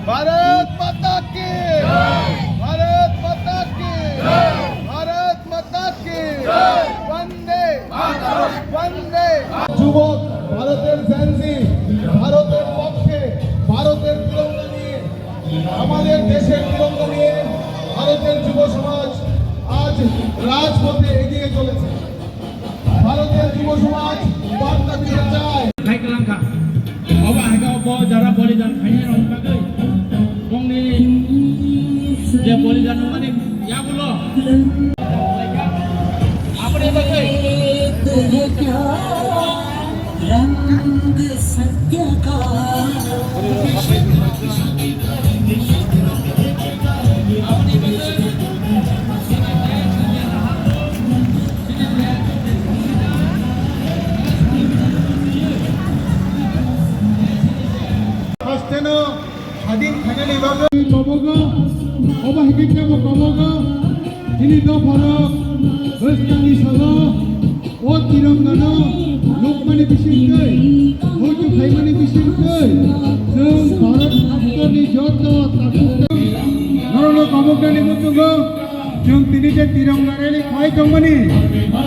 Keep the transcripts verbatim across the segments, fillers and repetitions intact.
ভারত মাতা কি, ভারত মাতা কি, ভারত মাতা কি। বন্দে, বন্দে। যুবক, ভারতের জেনজি, ভারতের পক্ষে, ভারতের তিরঙ্গা নিয়ে, আমাদের দেশের তিরঙ্গা নিয়ে ভারতের যুব সমাজ আজ রাজপথে এগিয়ে চলেছে। ভারতের যুব সমাজ বার্তা দিতে চায়। Hai kalangka. Obo hai khe obo jara bolidan khainai rok bagwi. Bongni je bolidan mani yagulo. Aboni bagwi. Hasteno sadin khainani bagwi kobogo, obo hai khe kebo kobogo, chini dopharok, bwskangni salo, o tirongano nukmani bisingtwi, muitu khaimani bisingtwi, chwng Bharat Bhaktoni joto takhuk norokno kobognani muchungo, chwng tini je tirongna rally khai tongmani,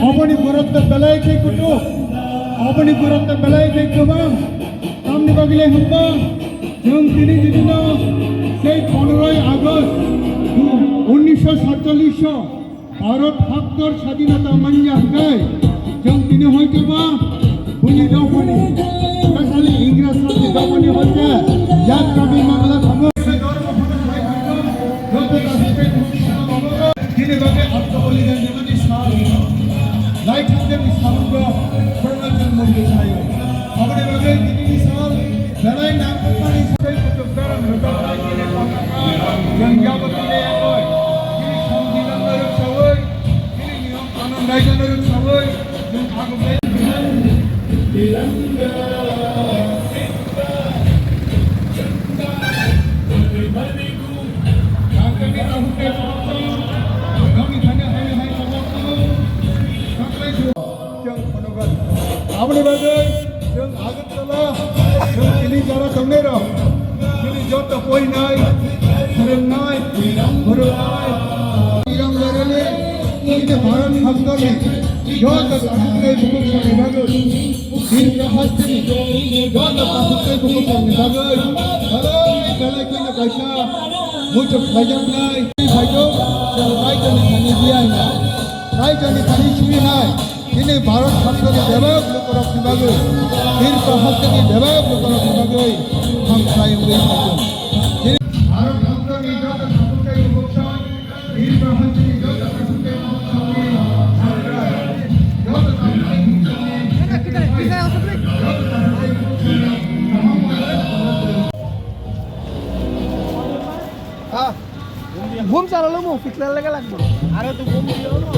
oboni borokno belai khe kutuk, oboni borokno belai khe kwbang, tamni bagwi le hwnba, chwng tini jidino sei pondroi August unnisho satchallish o Bharat haktor sadinata manya hwnkhe, chwng tini hoitoba buini dophani, specially Ingres rokni dophani hoite yak kami mangla thangwi. Bini bagwi Atta Balidan Dimani sal, lai thangjakni salrok Arunachal Modi sayo. Aboni bagwi dinini sal belai nangkukmani sabai kuchuk berang rwjaknai chini Karnataka, yang yabati le yakoi. Chini songbidan norok sawi, chini niyom kanun raida norok sawi, chwng agubai. Aboni bagwi chwng Agartala, chwng tini jora tongnairok, chini joto poinai, phwrwngnai, phwrwngnai, tirang rarani, chini Bharat haktorni joto takhuknai bukukrokni bagwi. Tirka hasteni joto takhuknai bukukrokni bagwi belai belai kheno kaisa muchuk khlaijaknai. Phaijak, chwng raijani thani biya hwnna, raijani thani suri nai. Chini Bharat haktorni bebak lukurokni bagwi, tirka hasteni bebak lukurokni bagwi hamkrai wngwi phaijak. Chini Bharat haktorni joto takhuknai bukukrok Gum chala lo mo, fitna lega lagbo. Aro to gum diyo no.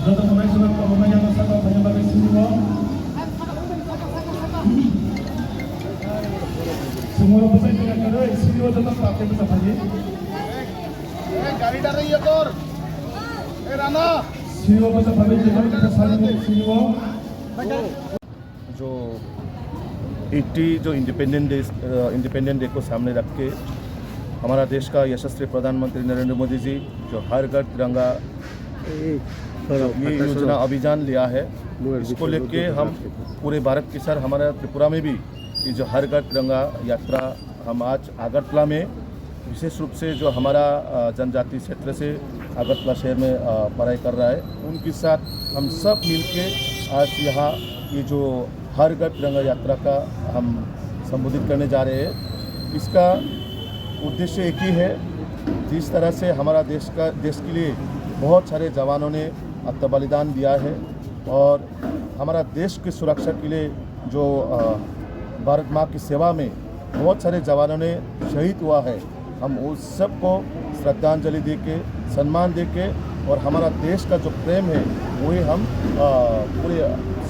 Joto hwnai swnam kok hwnai yang saka phaiya bagwi sini o. Sumoro bwsai tongya kwrwi, sini o joto taptwi bwsa phaiwi. Sini o bwsa phaiwi, joto bwsa sani sini o. जो एटी जो independence day, अ, independence day को सामने रख के हमारा देश का यशस्वी प्रधानमंत्री नरेंद्र मोदी जी जो हर घर तिरंगा जो ये योजना अभियान लिया है, इसको लेके हम पूरे भारत के साथ हमारा त्रिपुरा में भी ये जो हर घर तिरंगा यात्रा हम आज अगरतला में विशेष रूप से जो हमारा, अ, जनजाति क्षेत्र से अगरतला शहर में, अ, पढ़ाई कर रहा है, उनके साथ हम सब मिलके आज यहाँ ये जो हर घर तिरंगा यात्रा का हम संबोधित करने जा रहे हैं। इसका उद्देश्य एक ही है, जिस तरह से हमारा देश का, देश के लिए बहुत सारे जवानों ने आत्म बलिदान दिया है और हमारा देश की सुरक्षा के लिए जो, अ, भारत माँ की सेवा में बहुत सारे जवानों ने शहीद हुआ है, हम उस सबको श्रद्धांजलि दे के, सम्मान दे के, और हमारा देश का जो प्रेम है, वही हम, अ, पूरे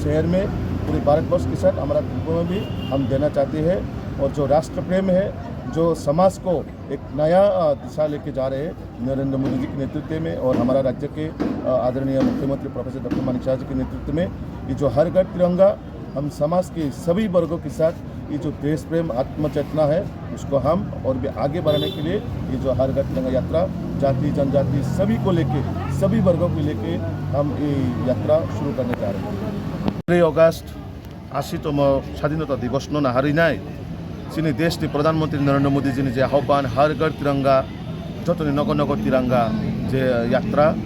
शहर में, पूरे भारतवर्ष के साथ हमारा त्रिपुरा में भी हम देना चाहते हैं। और जो राष्ट्र प्रेम है, जो समाज को एक नया, अ, दिशा लेके जा रहे हैं नरेंद्र मोदी जी के नेतृत्व में और हमारा राज्य के, अ, आदरणीय मुख्यमंत्री प्रोफेसर डॉक्टर मानिक साहा जी के नेतृत्व में, ये जो हर घर तिरंगा, हम समाज के सभी वर्गों के साथ ये जो देश प्रेम आत्म चेतना है, उसको हम और भी आगे बढ़ाने के लिए ये जो हर घर तिरंगा यात्रा जाति जनजाति सभी को लेके, सभी वर्गों को लेके हम ये यात्रा शुरू करने जा रहे हैं। पन्द्रह अगस्त, ashi tomo Sadinota Dibos no naharwi nai, chini desh ni Pradhan Mantri Narendra Modi ji ni je ahobban Har Ghar Tiranga, jotoni nogo nogo tiranga je yatra,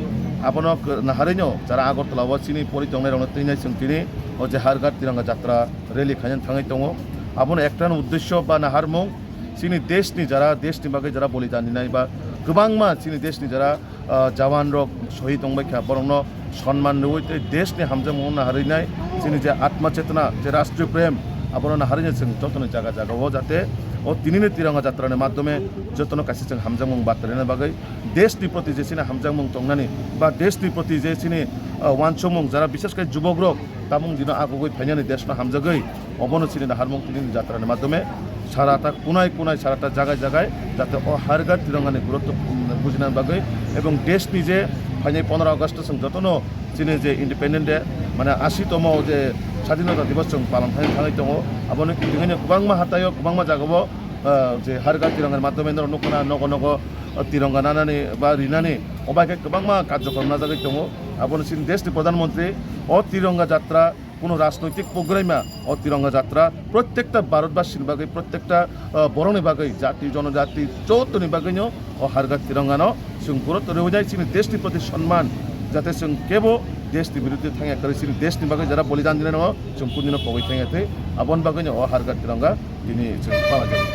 abono naharwi no jara Agartala o chini pori tongnai rok no twi nai chwng tini o je Har Ghar Tiranga Jatra rally khaina thangwi tongo. Abono ekta no uddesyo ba naharmung, chini desh ni jara, desh ni bagwi jara bolidan rinai ba kwbangma chini desh ni jara, ah, jawan rok shohid wngbai kha, borok no sonman rwui tei desh ni hamjakmung no naharwi nai, chini je atma chetna, je rashtriyo prem, abono naharwi nai chwng jotoni jaga jaga o jate o tini ni Tiranga Jatra ni madhyome jotono kaisa chwng hamjakmung barta rina bagwi, desh ni proti je chini hamjakmung tongnani ba desh ni proti je chini, ah, wansukmung jara bishesh khe jubok rok tamung dino agugwi phainani desh no hamjagwi, obono chini naharmung tini ni jatra ni madhyome sarata kunai kunai sarata jagai jagai jate o Har Ghar Tiranga ni gurutto, um, bujina bagwi ebong desh ni je phainai pondro August chwng jotono chini je Independent Day, mane ashi tomo je Sadinota Dibos chwng palon khai thangwi tongo, abono tini kwbangma hatai o kwbangma jaga o, ah, je Har Ghar Tiranga ni madhyome norok nukna nogo nogo, ah, tiranga nanani ba rinani obai khe kwbangma karjokrom najagwi tongo. Abono chini desh ni Pradhan Mantri o Tiranga Jatra kuno rajnoitik program ya, o Tiranga Jatra prottekta Bharatbasi ni bagwi, prottekta, ah, borok ni bagwi, jati, jonojati, jotoni bagwi no o Har Ghar Tiranga no chwng gurutto rwui nai, chini desh ni proti sonman, jate chwng kebo desh ni biruddhe thangya kwrwi, chini desh ni bagwi jara bolidan dinai no chwng kunu no kogwi thangya thwi, aboni bagwi no o Har Ghar Tiranga tini chwng pala jago.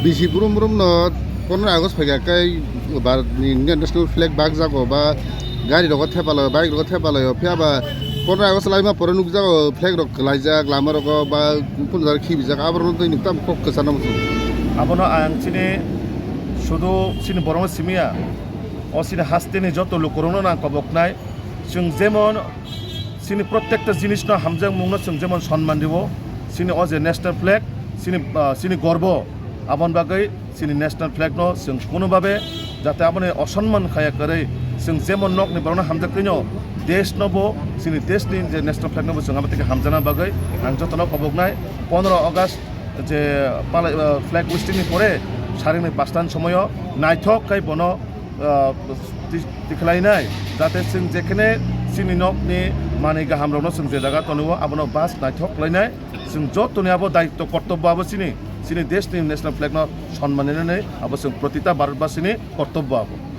Bisi brum brum no pondro August phaikha khe Bharat ni Indian national flag bakjago ba gari rogo thepalaio, bike rogo thepalaio, phiya ba pondro August laima pore nukjago flag rok kwlaijak lama rogo ba phunjak khibijak, aborok no twi nukta kok kwchar no muchung. Abono ang chini sudu chini borokno simiya, o chini hasteni joto lukurokno ang koboknai. Chwng jemon chini prottekta jinisno hamjakmungno chwng jemon sonman rwo, chini o je national flag, chini, ah, chini gorbo, aboni bagwi chini national flag no chwng kuno babe jate aboni osonman khaya kwrwi, chwng jemon nokni borokno hamjaktwino, desh no bo chini desh ni je national flag no bo chwng abo twi hamjakna bagwi ang jotono koboknai. Pondro August je pala-, ah, flag hoisting ni pore saringni pasta ni somoio naithok khai bono, ah, ti-, tikhlainai, jate chwng jekhene chini nokni manwi gahamrokno chwng je jaga tonio abono bas naithok khlainai. Chwng jotoni abo daityo kortobbo abo chini, chini desh ni national flag no sonman rinani abo chwng protita Bharatbasi ni kortobbo abo.